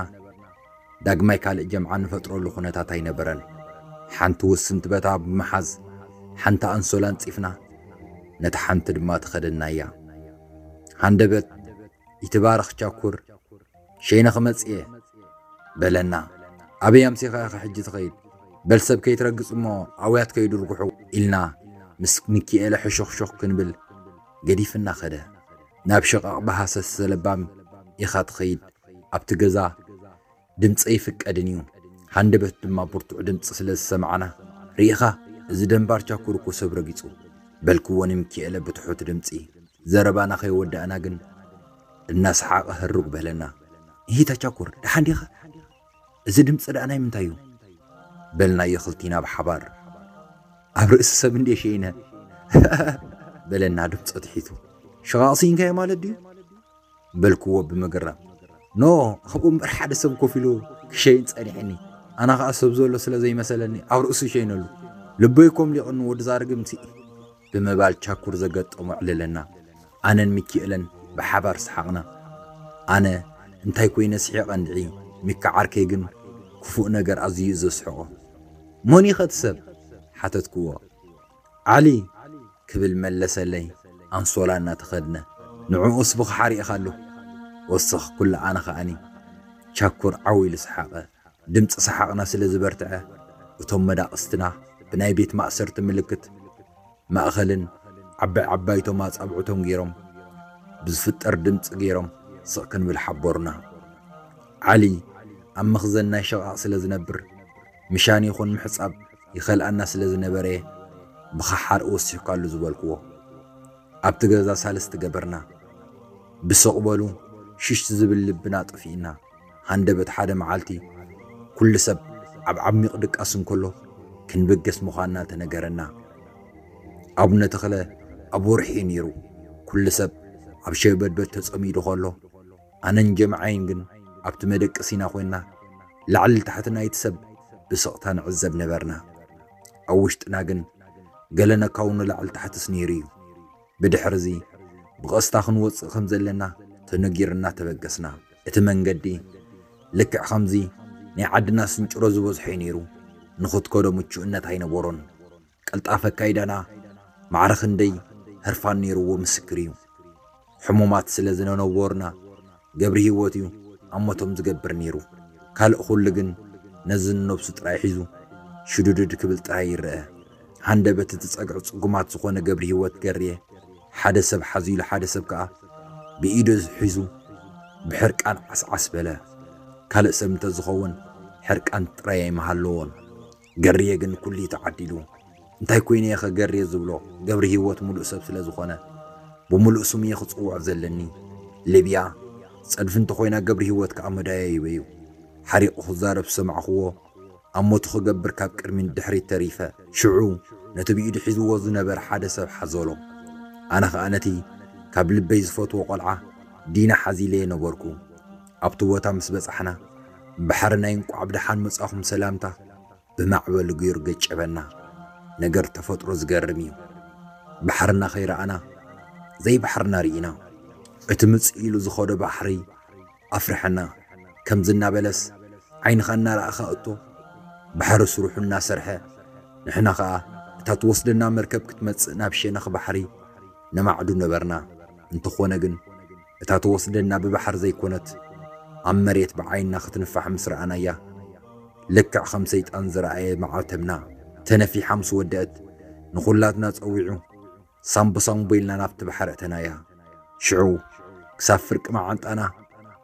ዳግማይ ካልእ ጀምዓ ንፈጥረሉ ኩነታት ኣይነበረን። ሓንቲ ውስንቲ በታ ብምሓዝ ሓንቲ ኣንሶላ ኣንጺፍና፣ ነታ ሓንቲ ድማ ተኸደናያ። ሃንደበት ይትባረኽ ቻኩር፣ ሸይነ ክመጽእ እየ በለና። ኣበይ ኣምሲኻ ኢኻ ሕጂ ትኸይድ? በል ሰብ ከይትረግጽ እሞ ኣውያት ከይድርጉሑ ኢልና ምስ ሚኪኤለ ሕሹኽሹኽ ክንብል ገዲፍና ኸደ። ናብ ሽቓቕ ብሃሰስ ዘለባም ኢኻ ትኸይድ። ኣብቲ ገዛ ድምፂ ኣይፍቀድን እዩ። ሃንደበት ድማ ብርቱዕ ድምፂ ስለ ዝሰማዕና፣ ርኢኻ፣ እዚ ደንባር ቻኩር እኮ ሰብ ረጊጹ በልክዎ ንሚኪኤለ ብትሑት ድምፂ። ዘረባና ከይወዳእና ግን እናሰሓቐ ህሩግ በለና። እሂ ተቻኩር፣ ደሓን ዲኻ? እዚ ድምፂ ደኣ ናይ ምንታይ እዩ? በልናዮ ክልቲና ብሓባር። ኣብ ርእሲ ሰብ እንዴ ሸይነ በለና ድምፂ ትሒቱ። ሽቓቕ ስኢንካዮ ማለት ድዩ? በልክዎ ብምግራም። ኖ፣ ኣብኡ እምበር ሓደ ሰብ ኮፍ ኢሉ ክሸይን ጸኒሕኒ። ኣነ ኸኣ ሰብ ዘሎ ስለ ዘይመሰለኒ ኣብ ርእሱ ሸይነሉ። ልበይ ኮም ሊቕኒ ወዲ ዛርግምሲ ብምባል ቻኩር ዘገጠሞ ኣዕለለና። ኣነን ሚኪኤለን ብሓባር ሰሓቕና። ኣነ እንታይ ኮይነ ስሒቐ እንድዒ፣ ሚካ ዓርከይ ግን ክፉእ ነገር ኣዝዩ እዩ ዘስሕቖ። መን እዩ ኸ እቲ ሰብ? ሓተትክዎ። ዓሊ ክብል መለሰለይ ኣንሶላ እናተኸድነ። ንዕኡስ ብኽሓ ርኢኻሉ። ወስኽ ኩሉ ኣነ ኸኣኒ። ቻኩር ዓው ኢሉ ሰሓቐ። ድምፂ ሰሓቕና ስለ ዝበርትዐ እቶም መዳቕስትና ብናይ ቤት ማእሰርቲ ምልክት ማእኸልን ዓባይ ዓባይቶም ኣጻብዕቶም ገይሮም ብዝፍጠር ድምፂ ገይሮም ስቕ ክንብል ሓበሩና። ዓሊ ኣብ መኽዘን ናይ ሸቓቕ ስለ ዝነብር ምሻን ይኹን ምሕጻብ ይኸልኣና ስለ ዝነበረ ብኸሓር ወሲኽካሉ ዝበልክዎ። ኣብቲ ገዛ ሳልስቲ ገበርና። ብስቕ በሉ ሽሽ ዝብል ልብና ጠፊእና። ሃንደበት ሓደ መዓልቲ ኩሉ ሰብ ኣብ ዓሚቕ ድቃስ እንከሎ ክንብገስ ምዃንና ተነገረና። ኣቡነ ተኽለ ኣብ ወርሒ እዩ ነይሩ። ኩሉ ሰብ ኣብ ሸበድበድ ተጸሚዱ ከሎ ኣነን ጀምዓይን ግን ኣብቲ መደቀሲና ኮይንና ላዕሊ ታሕቲ ናይቲ ሰብ ብስቕታ ንዕዘብ ነበርና። ኣብ ውሽጥና ግን ገለ ነካውኖ ላዕሊ ታሕትስ ነይሩ እዩ። ብድሕርዚ ብቐስታ ክንወጽእ ከም ዘለና ተነጊርና ተበገስና። እቲ መንገዲ ልክዕ ከምዚ ናይ ዓድና ስንጭሮ ዝበዝሖ እዩ ነይሩ። ንኽትከዶ ምቹእነት ኣይነበሮን። ቀልጣፈ ኣካይዳና ማዕረ ክንደይ ህርፋን ነይርዎ ምስክር እዩ። ሕሙማት ስለ ዝነበርና ገብሪ ህይወት እዩ ኣሞቶም ዝገብር ነይሩ። ካልእ ኩሉ ግን ነዚ ንነብሱ ጥራይ ሒዙ ሽዱድድ ክብል ጥራይ ይረአ። ሃንደበት እቲ ጸግዒ ጽጉማት ዝኾነ ገብሪ ህይወት ገርየ ሓደ ሰብ ሓዚሉ ሓደ ሰብ ከኣ ብኢዱ ሒዙ ብሕርቃን ዓስዓስ በለ። ካልእ ሰብ እንተዝኸውን ሕርቃን ጥራይ ኣይምሃለዎን። ገርየ ግን ኩሉ እዩ ተዓዲሉ። እንታይ ኮይነ እየ ኸገርየ ዝብሎ? ገብሪ ህይወት ሙሉእ ሰብ ስለ ዝኾነ ብምሉእ ስሙ እየ ክጽውዖ ዘለኒ። ሊብያ ጸድፊ እንተኾይና ገብሪ ህይወት ከኣ መዳየይበ እዩ። ሓሪቑ ክዛረብ ዝሰማዕኽዎ ኣብ ሞቱ ክገብር ካብ ቅድሚ ንድሕሪት ተሪፈ። ሽዑ ነቲ ብኢዱ ሒዝዎ ዝነበረ ሓደ ሰብ ሓዘሎ። ኣነ ኸኣ ነቲ ካብ ልበይ ዝፈትዎ ቖልዓ ዲና ሓዚለየ ነበርኩ። ኣብቲ ቦታ ምስ በጻሕና ባሕሪ ናይ እንቋዕ ብደሓን መጻኹም ሰላምታ ብማዕበሉ ገይሩ ገጨበና። ነገር ተፈጥሮ ዝገርም እዩ። ባሕርና ከይረኣና ዘይባሕርና ርኢና። እቲ ምጽእ ኢሉ ዝኸዶ ባሕሪ ኣፍርሐና። ከምዚ እናበለስ ዓይንኻ እናረኣኻ እቶ ባሕሪ ስርሑ እናሰርሐ ንሕና ኸኣ እታ ትወስደና መርከብ ክትመጽእ ናብ ሸነኽ ባሕሪ ነማዕዱ ነበርና። እንተኾነ ግን እታ ትወስደና ብባሕር ዘይኮነት ኣብ መሬት ብዓይንና ክትንፋሕ ምስ ረኣናያ፣ ልክዕ ከም ሰይጣን ዝረኣየ መዓተብና ተነፊሓ ምስ ወደአት፣ ንኹላትና ጸዊዑ ሳምቦ ሳምቦ ኢልና ናብቲ ባሕሪ እተናያ። ሽዑ ክሳብ ፍርቂ መዓንጣና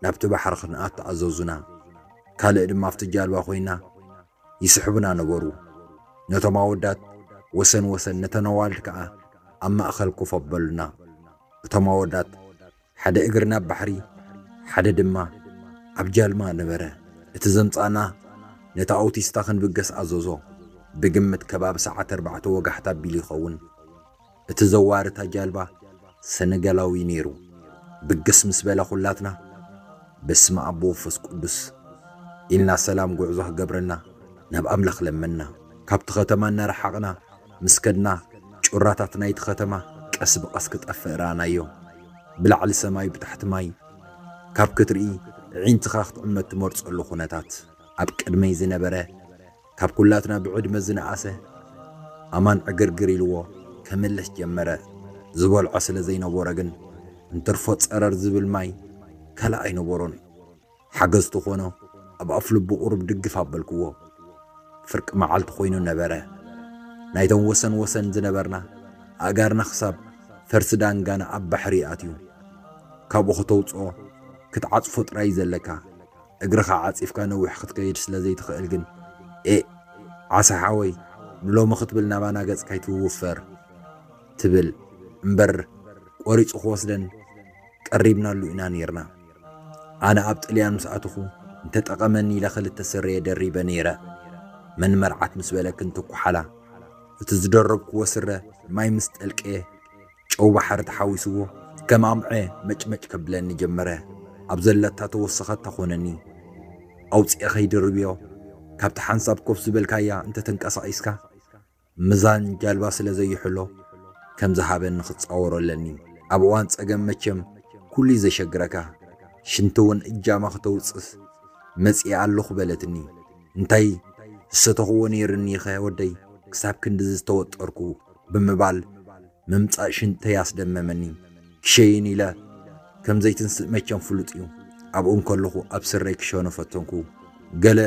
ናብቲ ባሕሪ ክንኣቱ ኣዘዙና። ካልእ ድማ ኣብቲ ጃልባ ኮይና ይስሕቡና ነበሩ። ነቶም ኣወዳት ወሰን ወሰን፣ ነተን ኣዋልድ ከኣ ኣብ ማእከል ኮፍ ኣበሉና። እቶም ኣወዳት ሓደ እግሪ ናብ ባሕሪ፣ ሓደ ድማ ኣብ ጃልባ ነበረ። እቲ ዘምጻና ነቲ ኣውቲስታ ክንብገስ ኣዘዞ። ብግምት ከባቢ ሰዓት ኣርባዕተ ወጋሕታ ኣቢሉ ይኸውን። እቲ ዘዋሪ እታ ጃልባ ሰነጋላዊ ነይሩ። ብግስ ምስ በለ ኩላትና በስመ ኣብ ወመንፈስ ቅዱስ ኢልና ሰላም ጉዕዞ ክገብረልና ናብ ኣምላኽ ለመንና። ካብቲ ከተማ እናረሓቕና ምስ ከድና ጩራታት ናይቲ ከተማ ቀስ ብቐስ ክጠፍእ ረኣናዮ። ብላዕሊ ሰማይ ብታሕቲ ማይ ካብ ክትርኢ ኣዒንትኻ ክትዕመ ትመርጸሉ ኩነታት። ኣብ ቅድመይ ዝነበረ ካብ ኩላትና ብዕድመ ዝነኣሰ ኣማን ዕግርግር ኢልዎ ከመልስ ጀመረ። ዝበልዖ ስለ ዘይነበሮ ግን እንትርፎ ጸረር ዝብል ማይ ካልእ ኣይነበሮን። ሓገዝ ትኾኖ ኣብ ኣፍልቡ ቁሩብ ድግፍ ኣበልክዎ። ፍርቂ መዓልቲ ኮይኑ ነበረ። ናይቶም ወሰን ወሰን ዝነበርና ኣእጋርና ክሳብ ፈርሲ ዳንጋና ኣብ ባሕሪ ኣትዩ። ካብኡ ከተውጽኦ ክትዓጽፎ ጥራይ ዘለካ። እግርኻ ዓጺፍካ ነዊሕ ክትከይድ ስለ ዘይትኽእል ግን፣ ኤእ ዓሳ ሓወይ፣ ንሎሚ ክትብል ናባና ገጽካ ኣይትውፈር ትብል እምበር፣ ቆሪጹ ክወስደን ቀሪብናሉ ኢና ኔርና። ኣነ ኣብ ጥልያን ምስ ኣተኹ እንተጠቐመኒ ኢለ ክልተ ስረየ ደሪበ ኔረ። መን መርዓት ምስ በለክን ትኩሓላ፣ እቲ ዝደረብክዎ ስረ ማይ ምስ ጠልቀየ ጨው ባሕሪ ተሓዊስዎ ከም ኣምዐ መጭመጭ ከብለኒ ጀመረ። ኣብ ዘለታ ተወሰኸታ ኮነኒ። ኣውጺኤ ከይድርብዮ፣ ካብቲ ሓንሳብ ኮፍ ዝበልካያ እንተተንቀሳቒስካ፣ ምዛን ጃልባ ስለ ዘይሕሎ ከም ዝሃበኒ ክጻወሮ ኣለኒ። ኣብ እዋን ጸገም መቸም ኩሉ እዩ ዘሸግረካ። ሽንቲ እውን እጃማ ክተውጽስ መጺኤ ኣለኹ በለትኒ። እንታይ ዝሰተኽዎ ነይርኒ ኢኸ ወደይ ክሳብ ክንድዚ ዝተወጠርኩ ብምባል ምምጻእ ሽንተይ ኣስደመመኒ። ክሸይን ኢለ ከም ዘይትንስእ መቸም ፍሉጥ እዩ። ኣብኡ እንከለኹ ኣብ ስረይ ክሸኖ ፈተንኩ። ገለ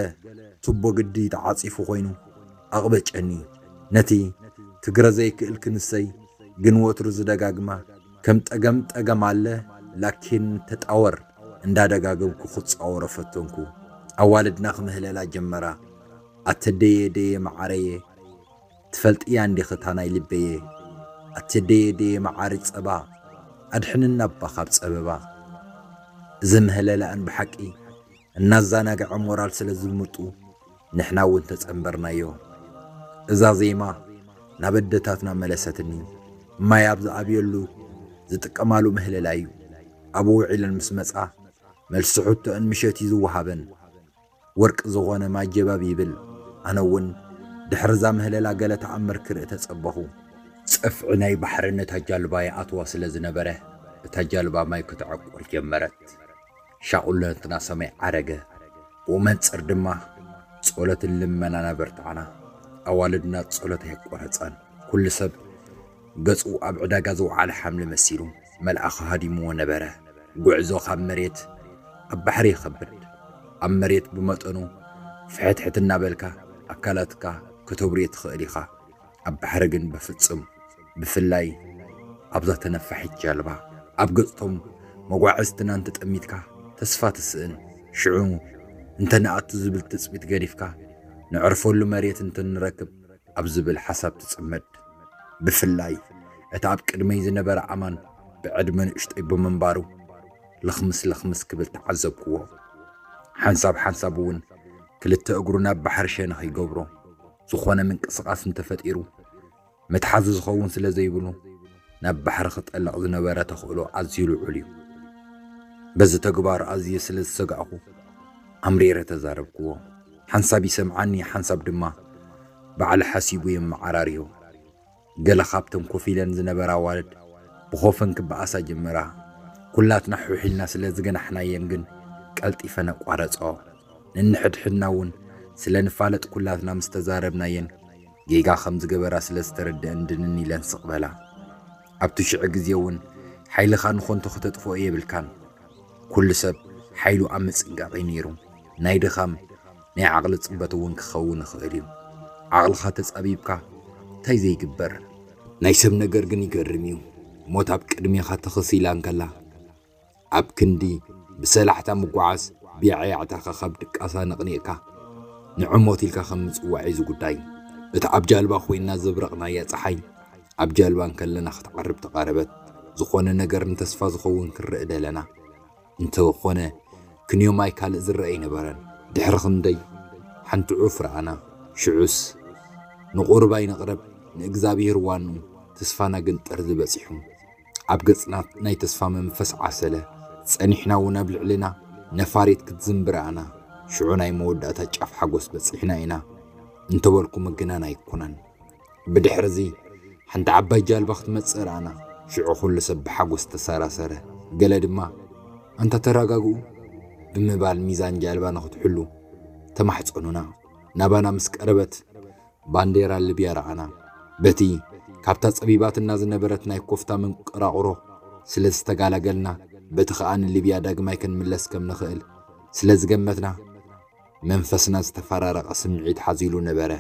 ቱቦ ግዲ ተዓጺፉ ኮይኑ ኣቕበጨኒ። ነቲ ትግረ ዘይክእል ክንሰይ ግን ወትሩ ዝደጋግማ ከም ጠገም ጠገም ኣለ ላኪን ተጣወር እንዳደጋገምኩ ክጻወሮ ፈተንኩ። ኣዋልድና ክምህለላ ጀመራ። ኣተ ደየ ደየ መዓረየ ትፈልጥያ እንዲኺ እታ ናይ ልበየ ኣቲ ደየ ደየ መዓሪ ጸባ ኣድሕንና እባ ካብ ጸበባ። እዚ ምህለላኣን ብሓቂ እናዘናግዐ ሞራል ስለ ዝምጡ ንሕና እውን ተጸንበርናዮ። እዛ ዜማ ናብ ኣደታትና መለሰትኒ። ማይ ኣብ ዝኣብየሉ ዝጥቀማሉ ምህለላ እዩ። ኣብኡ ውዒለን ምስ መጻ መልሲ ሕቶአን ምሸት እዩ ዝወሃበን። ወርቂ ዝኾነ ማጀባብ ይብል። ኣነ እውን ድሕሪ እዛ ምህለላ ገለ ተኣምር ክርኢ ተጸበኹ። ጸፍዒ ናይ ባሕሪ ነታ ጃልባ ይኣትዋ ስለ ዝነበረ እታ ጃልባ ማይ ክትዕቁር ጀመረት። ሻቑለትና ሰማይ ዓረገ። ብኡ መንጽር ድማ ጸሎትን ልመናን ኣበርታዕና። ኣዋልድና ጸሎት ኣየቋረጻን። ኩሉ ሰብ ገጹ ኣብ ዕዳጋ ዝወዓለ ሓምሊ መሲሉ መልኣኹ ሃዲምዎ ነበረ። ጉዕዞ ካብ መሬት ኣብ ባሕሪ ይኸብድ። ኣብ መሬት ብመጠኑ ፍሕትሕት እናበልካ ኣካላትካ ከተብርዮ ትኽእል ኢኻ። ኣብ ባሕሪ ግን በፍጹም፣ ብፍላይ ኣብዛ ተነፋሒት ጃልባ። ኣብ ገጽቶም መጓዕዝትና እንተጠሚትካ ተስፋ ትስእን። ሽዑ እንተ ንኣቱ ዝብል ትጽቢት ገዲፍካ ንዕርፈሉ መሬት እንተንረክብ ኣብ ዝብል ሓሳብ ትጽመድ። ብፍላይ እቲ ኣብ ቅድመይ ዝነበረ ኣማን ብዕድመ ንእሽቶይ ብምንባሩ ለኽምስ ለኽምስ ክብል ተዓዘብክዎ። ሓንሳብ ሓንሳብ እውን ክልተ እግሩ ናብ ባሕሪ ሸነኽ ይገብሮ። ዝኾነ ምንቅስቓስ እንተፈጢሩ መትሓዚ ዝኸውን ስለ ዘይብሉ ናብ ባሕሪ ክጠልቕ ዝነበረ ተኽእሎ ኣዝዩ ልዑል እዩ። በዚ ተግባሩ ኣዝየ ስለ ዝሰጋእኹ ኣምሪረ ተዛረብክዎ። ሓንሳብ ይሰምዓኒ፣ ሓንሳብ ድማ ባዕሉ ሓሲቡ የመዓራርዮ። ገለ ካብተን ኮፍ ኢለን ዝነበራ ኣዋልድ ብኾፈን ክበኣሳ ጀመራ። ኩላትና ሑሕ ኢልና ስለ ዝገናሕናየን ግን ቀልጢፈን ኣቋረጽኦ። ነንሕድሕድና እውን ስለ ንፋለጥ ኩላትና ምስ ተዛረብናየን ጌጋ ከም ዝገበራ ስለ ዝተረድአን ድንን ኢለን ስቕ በላ። ኣብቲ ሽዑ ግዜ እውን ሓይልኻ ንኾንቶ ክተጥፍኦ የብልካን። ኩሉ ሰብ ሓይሉ ኣብ ምጽንቃቕ እዩ ነይሩ። ናይ ድኻም ናይ ዓቕሊ ጽበት እውን ክኸውን ይኽእል እዩ። ዓቕልኻ ተጻቢብካ እንታይ ዘይግበር? ናይ ሰብ ነገር ግን ይገርም እዩ። ሞት ኣብ ቅድሜኻ ተኸስ ኢላ እንከላ፣ ኣብ ክንዲ ብሰላሕታ ምጓዓዝ፣ ብያዕያዕታኻ ካብ ድቃሳ ነቕኒቕካ ንዕሞት ኢልካ ከም ምጽዋዕ እዩ ዝጉዳይ። እታ ኣብ ጃልባ ኮይና ዘብረቕናያ ጸሓይ፣ ኣብ ጃልባ እንከለና ክትዓርብ ተቓረበት። ዝኾነ ነገር ንተስፋ ዝኸውን ክንርኢ ደለና። እንተኾነ፣ ክንዮ ማይ ካልእ ዝረአ ኣይነበረን። ድሕሪ ክንደይ ሓንቲ ዑፍ ረኣና። ሽዑስ፣ ንቑሩብ ኣይንቕረብ፣ ንእግዚኣብሔር ዋንኡ፣ ተስፋና ግን ጠርዚ በጺሑ። ኣብ ገጽና ናይ ተስፋ መንፈስ ዓሰለ። ጸኒሕና እውን ኣብ ልዕልና ነፋሪት ክትዝንቢ ረኣና። ሽዑ ናይ መወዳእታ ጫፍ ሓጎስ በጺሕና ኢና እንተበልኩ ምግናን ኣይኮነን። ብድሕርዚ ሓንቲ ዓባይ ጃልባ ክትመጽእ ረኣና። ሽዑ ኩሉ ሰብ ብሓጎስ ተሰራሰረ። ገለ ድማ፣ "ኣንታ ተረጋግኡ" ብምባል ሚዛን ጃልባ ንኽትሕሉ ተማሕጸኑና። ናባና ምስ ቀረበት፣ ባንዴራ ሊብያ ረኣና። በቲ ካብታ ጸቢባትና ዝነበረት ናይ ኮፍታ መንቆራቑሮ ስለ ዝተጋላገልና፣ በቲ ኸኣ ንሊብያ ዳግማይ ክንምለስ ከም ንኽእል ስለ ዝገመትና፣ መንፈስና ዝተፈራረቐ ስምዒት ሓዚሉ ነበረ።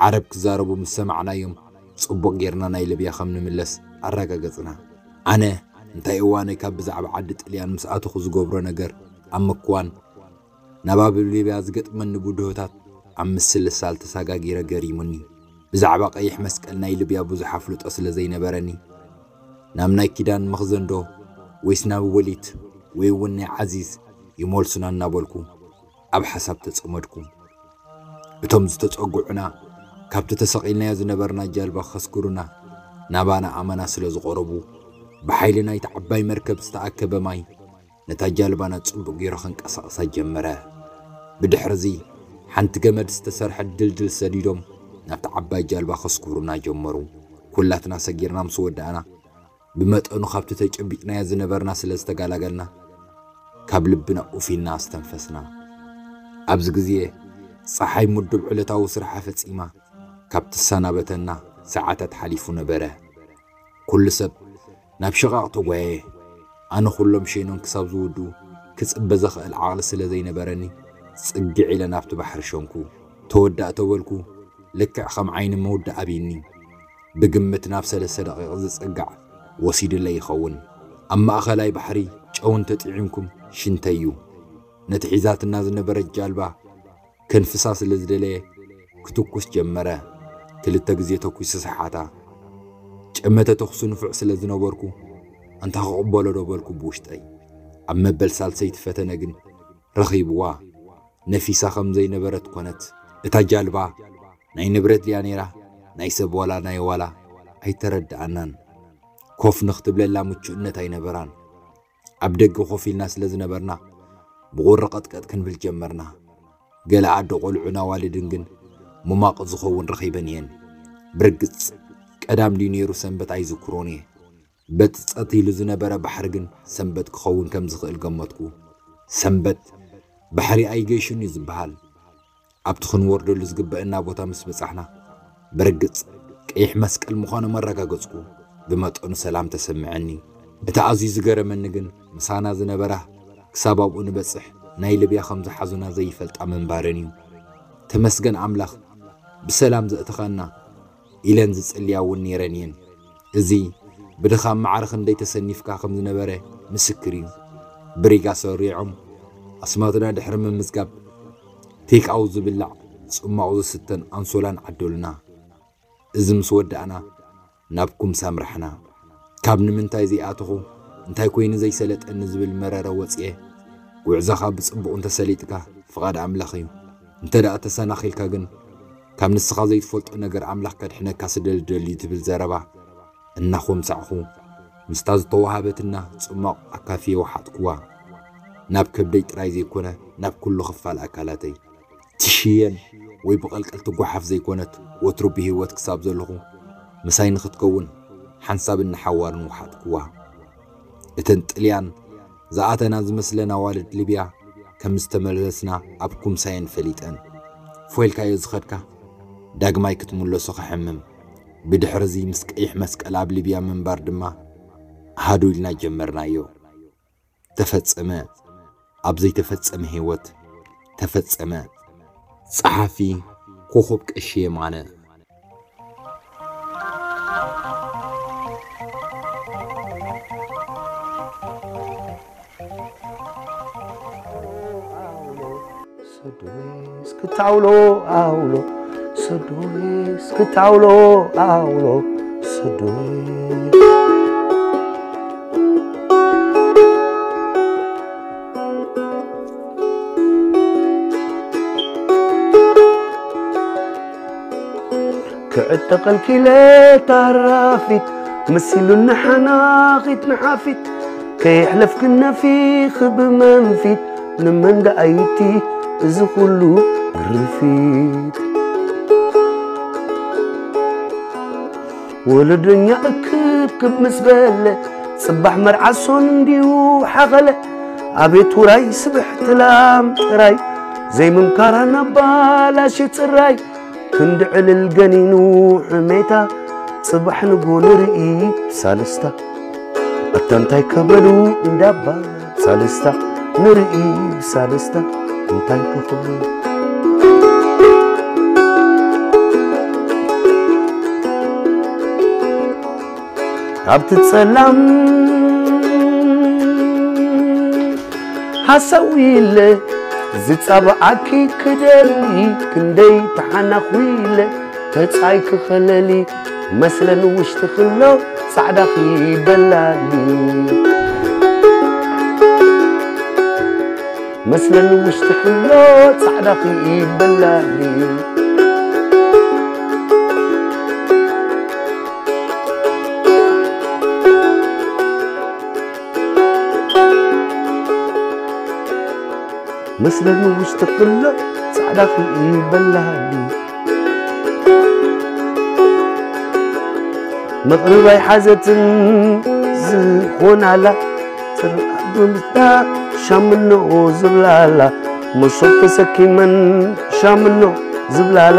ዓረብ ክዛረቡ ምስ ሰማዕናዮም፣ ጽቡቕ ጌርና ናይ ሊብያ ከም ንምለስ ኣረጋገጽና። ኣነ፣ እንታይ እዋነይ ካብ ብዛዕባ ዓዲ ጥልያን ምስ ኣተኹ ዝገብሮ ነገር ኣብ ምክዋን፣ ናብ ኣብ ሊብያ ዝገጥመኒ ብድሆታት ኣብ ምስልሳል ተሳጋጊረ ገሪሙኒ። ብዛዕባ ቀይሕ መስቀል ናይ ሊብያ ብዙሕ ኣፍልጦ ስለ ዘይነበረኒ፣ ናብ ናይ ኪዳን መኽዘንዶ ወይስ ናብ ወሊት ወይ እውን ናይ ዓዚዝ ይመልሱና እናበልኩ ኣብ ሓሳብ ተጸመድኩ። እቶም ዝተጸግዑና፣ ካብቲ ተሰቒልናዮ ዝነበርና ጃልባ ከስግሩና ናባና ኣመና ስለ ዝቐረቡ፣ ብሓይሊ ናይቲ ዓባይ መርከብ ዝተኣከበ ማይ ነታ ጃልባና ጽቡቕ ገይሩ ከንቀሳቕሳ ጀመረ። ብድሕርዚ፣ ሓንቲ ገመድ ዝተሰርሐት ድልድል ሰዲዶም ናብታ ዓባይ ጃልባ ከስግሩና ጀመሩ። ኩላትና ሰጊርና ምስ ወዳእና፣ ብመጠኑ ካብቲ ተጨቢጥናዮ ዝነበርና ስለ ዝተጋላገልና፣ ካብ ልብና ኡፍ ኢልና ኣስተንፈስና። ኣብዚ ግዜ፣ ጸሓይ ምዱብ ዕለታዊ ስርሓ ፈጺማ ካብ ትሰናበተና ሰዓታት ሓሊፉ ነበረ። ኩሉ ሰብ ናብ ሽቓቕ ተጓየየ። ኣነ ኩሎም ሸይኖን ክሳብ ዝውድኡ ክጽበ ዘኽእል ዓቕሊ ስለ ዘይነበረኒ፣ ጽግዕ ኢለ ናብቲ ባሕሪ ሸንኩ። ተወዳእ ተበልኩ፣ ልክዕ ከም ዓይኒ ምውዳእ ኣብይኒ። ብግምት ናብ ሰለስተ ደቂቕ ዝጽጋዕ ወሲዱለይ ይኸውን። ኣብ ማእኸላይ ባሕሪ ጨው እንተጥዒምኩም ሽንተይ እዩ። ነቲ ሒዛትና ዝነበረት ጃልባ ከንፍሳ ስለ ዝደለየ ክትኩስ ጀመረ። ክልተ ግዜ ተኩሱ ሰሓታ። ጨመተ ተኹሱ ንፉዕ ስለ ዝነበርኩ፣ ኣንታ ክቕበሎ ዶ በልኩ ብውሽጠይ። ኣብ መበል ሳልሰይቲ ፈተነ ግን ረኺብዋ። ነፊሳ ከም ዘይነበረት ኮነት። እታ ጃልባ ናይ ንብረት ድያ ነይራ፣ ናይ ሰብ ዋላ ናይ ዋላ ኣይተረድኣናን። ኮፍ ንኽትብለላ ምቹእነት ኣይነበራን። ኣብ ደገ ኮፍ ኢልና ስለ ዝነበርና፣ ብቑሪ ቀጥቀጥ ክንብል ጀመርና። ገለ ኣደ ቆልዑን ኣዋልድን ግን ሙማቕ ዝኸውን ረኺበን እየን። ብርግጽ፣ ቀዳም ድዩ ነይሩ ሰንበት ኣይዝክሮን እየ። በቲ ጸጥ ኢሉ ዝነበረ ባሕሪ ግን ሰንበት ክኸውን ከም ዝኽእል ገመትኩ። ሰንበት ባሕሪ ኣይገይሹን እዩ ዝበሃል። ኣብቲ ክንወርደሉ ዝግበአና ቦታ ምስ በጻሕና፣ ብርግጽ ቀይሕ መስቀል ምዃኖም ኣረጋገጽኩ። ብመጠኑ ሰላም ተሰምዐኒ። እቲ ኣዝዩ ዝገረመኒ ግን፣ ምሳና ዝነበራ ክሳብ ኣብኡ ንበጽሕ ናይ ልብያ ከም ዝሓዙና ዘይፈልጣ ምንባረን እዩ። "ተመስገን ኣምላኽ፣ ብሰላም ዘእተኻና" ኢለን ዝጽልያ እውን ነይረን እየን። እዚ ብድኻም ማዕረ ክንደይ ተሰኒፍካ ከም ዝነበረ ምስክር እዩ። ብሪጋ ሰሪዖም ኣስማትና ድሕሪ ምምዝጋብ፣ ቴክኣው ዝብላዕ፣ ጽማቕ ዝስተን ኣንሶላን ዓደሉና። እዚ ምስ ወዳእና፣ ናብ ኩምሳ ኣምራሕና። ካብ ንምንታይ ዘይኣተኹ፣ እንታይ ኮይኑ ዘይሰለጠኒ ዝብል መረረ ወጽኤ፣ ጉዕዞኻ ብጽቡቕ እንተሰሊጥካ፣ ፍቓድ ኣምላኽ እዩ። እንተ ደኣ ተሰናኺልካ ግን፣ ካብ ንስኻ ዘይትፈልጦ ነገር ኣምላኽ ከድሕነካ ስለ ዝደሊ እዩ ትብል ዘረባ እናኾምሳዕኹ፣ ምስታ ዝተዋሃበትና ጽማቕ ኣካፍየ ወሓጥኩዋ። ናብ ከብደይ ጥራይ ዘይኮነ፣ ናብ ኩሉ ክፋል ኣካላተይ። ትሽየን ወይ ብቐልቀል ትጓሓፍ ዘይኮነት፣ ወትሩ ብህይወት ክሳብ ዘለኹ ምሳይ ንኽትከውን ሓንሳብን ንሓዋርን ወሓጥኩዋ። እተን ጥልያን ዝኣተና ዝመስለን ኣዋልድ ሊብያ ከም ዝተመለስና ኣብ ኩምሳየን ፈሊጠን። "ፎይልካዮ ዝኸድካ?" ዳግማይ ክትምለሶ ክሕምም፣ ብድሕርዚ ምስ ቀይሕ መስቀል ኣብ ሊብያ ምንባር ድማ ሃዱ ኢልና ጀመርናዮ። ተፈጸመ። ኣብ ዘይተፈጸመ ህይወት ተፈጸመ። ጸሓፊ ኮኾብ ቀሺ የማነ። ሰዶስ ክታውሎ ኣውሎ፣ ሰዶስ ክታውሎ ኣውሎ፣ ሰዶስ። ክዕጠቐልኪ ኢለ ታራፊት፣ መሲሉኒ ሓናኺት ንሓፊት፣ ከየሕለፍክን ነፊኺ ብመንፊት፣ ንመን ደኣይቲ እዚ ኩሉ ግርፊት? ወለዶኛ እክብክብ ምስ በለ፣ ጽባሕ መርዓ ሶን እንዲዩ ሓኸለ። ኣቤት ውራይ ስብሕቲ ላም ጥራይ፣ ዘይምምካራ ናብ ባላሽ ጽራይ። ክንዲ ዕልል ገኒኑ ሕሜታ፣ ጽባሕ ንጎ ንርኢ ብሳልስታ። ኣታ እንታይ ከበሉ እንዳባ ሳልስታ፣ ንርኢ ብሳልስታ እንታይ ክኽብሉ። ካብቲ ጸላም ሃሳዊ ኢለ ዝጻብኣኪ ክደሊ፣ ክንደይ ተሓናኹ ኢለ ተጻይ ክኸለሊ፣ መስለን ውሽጢ ክሎ ጻዕዳኺ በላሊ። መስለን ውሽጢ ክሎ ጻዕዳኺ በላሊ። መስለኒ ውሽጢ ክሎ ጻዕዳ ክኢ በላሃሊ። መቕርብ ኣይሓዘትን ዝኾናላ፣ ጽርዓት ብምስታ ሻምኖ ዝብላላ፣ መሶብ ተሰኪመን ሻምኖ ዝብላላ፣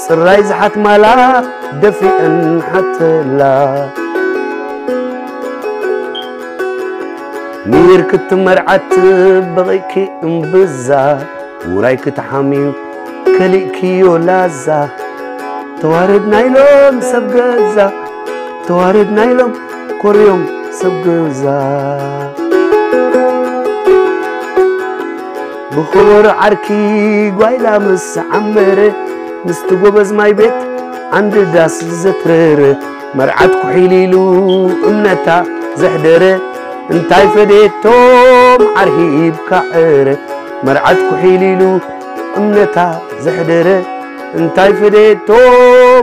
ጽራይ ዝሓትማላ ደፊአን ሓተላ። ሚር ክትመርዓት በቒዕኪ እምብዛ፣ ውራይ ክትሓምዩ ከሊእክዮ ላዛ። ተዋረድና ኢሎም ሰብ ገዛ፣ ተዋረድና ኢሎም ኮርዮም ሰብ ገዛ። ብኸበሮ ዓርኪ ጓይላ ምስ ዓመረ፣ ምስቲ ጎበዝ ማይ ቤት ዓንዲ ዳስ ዘትረረ፣ መርዓት ኩሒል ኢሉ እምነታ ዘሕደረ፣ እንታይ ፈደየቶ መዓር ሂብካ ዕረ፣ መርዓት ኩሒል ኢሉ እምነታ ዘሕደረ፣ እንታይ ፈደየቶ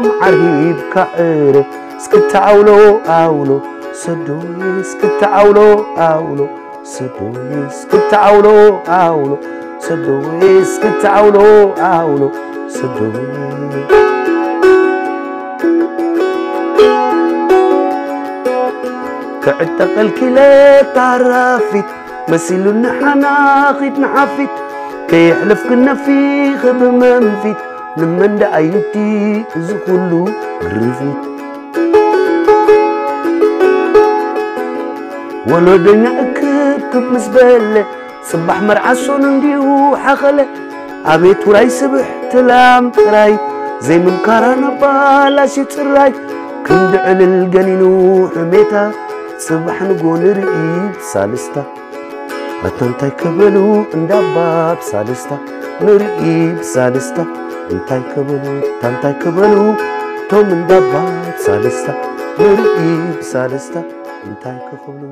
መዓር ሂብካ ዕረ። እስክታ ኣውሎ ኣውሎ ሰዶይ፣ እስክታ ኣውሎ ኣውሎ ሰዶይ፣ እስክታ ኣውሎ ኣውሎ ሰዶይ፣ እስክታ ኣውሎ ኣውሎ ሰዶይ። ክዕጠቐልኪ ኢለ ታራፊት፣ መሲሉኒ ሓናኺት ንሓፊት፣ ከየሕለፍክን ነፊኺ ብመንፊት፣ ንመን ደኣ ይብቲ እዚ ኩሉ ግርፊት? ወለዶኛ እክብክብ ምስ በለ፣ ጽባሕ መርዓ ሶኑ እንዲዩ ሓኸለ። ኣቤት ውራይ ስብሕቲ ላም ጥራይ፣ ዘይምምካራ ናብ ባላሽ ይጽራይ። ክንዲ ዕልል ገኒኑ ሕሜታ፣ ጽባሕ ንጎ ንርኢ ሳልስታ። ኣታ እንታይ ክብሉ እንዳባ ብሳልስታ፣ ንርኢ ብሳልስታ። እንታይ ክብሉ፣ ኣታ እንታይ ክብሉ፣ ቶም እንዳባ ብሳልስታ፣ ንርኢ ብሳልስታ። እንታይ ክብሉ።